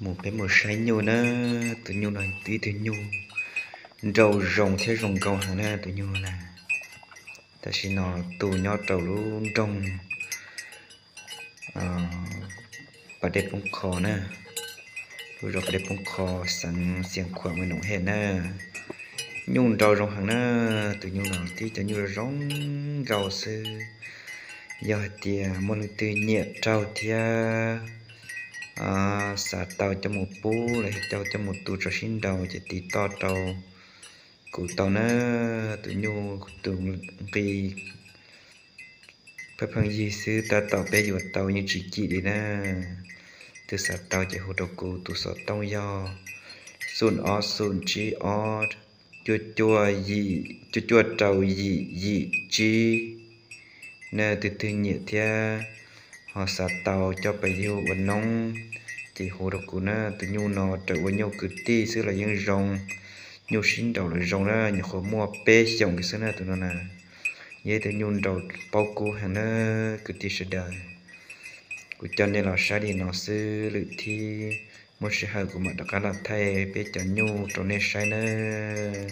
Mus peb mus saib nyuj na. Tus nyuj no ib tug nyuj nrau zoo thiab zoo nkauj heev na tus nyuj no na. Tam sim no tus nyob rau lub nroog Pas Dej Poob Qho na, lub zos Pas Dej Poob Qho, xeev Xiav Khuam, me noom hej na. Nyuj nrau zoo heev na. Tus nyuj no tib cov nyuj zoo nkauj xwb. Yog hais tias muaj leej twg nyiam raug thiab xav tau coj mus pub los yog coj mus tu rau sib nraus ces tiv toj rau kuv tau na. Tus nyuj tus nqi pheej pheej yig xwb, tab tom peb yuav tau yeej tsis cim li na. Twb xav tau ces hu rau kuv, tus xov tooj yog xoom ob xoom tsib ob cuaj cuaj yim, cuaj cuaj rau yim yim tsib. Nej leej twg nyiam thiab ho xav tau coj pais yug ua noob ces hu rau kuv na. Tus nyuj no raws ua nyuj kwv tij xwb los yeej zoo, nyuj sib nraus los zoo na, nyuam qhuav muaj peb xyoos xwb na tus no na. Yog ib tug nyuj nraus paub kub heev na kwv tij sawv daws. Kuv coj nej los saib li no xwb, lwm thib muaj sij hawm kuv mam rov qab los thaij peb cov nyuj rau nej saib nawb.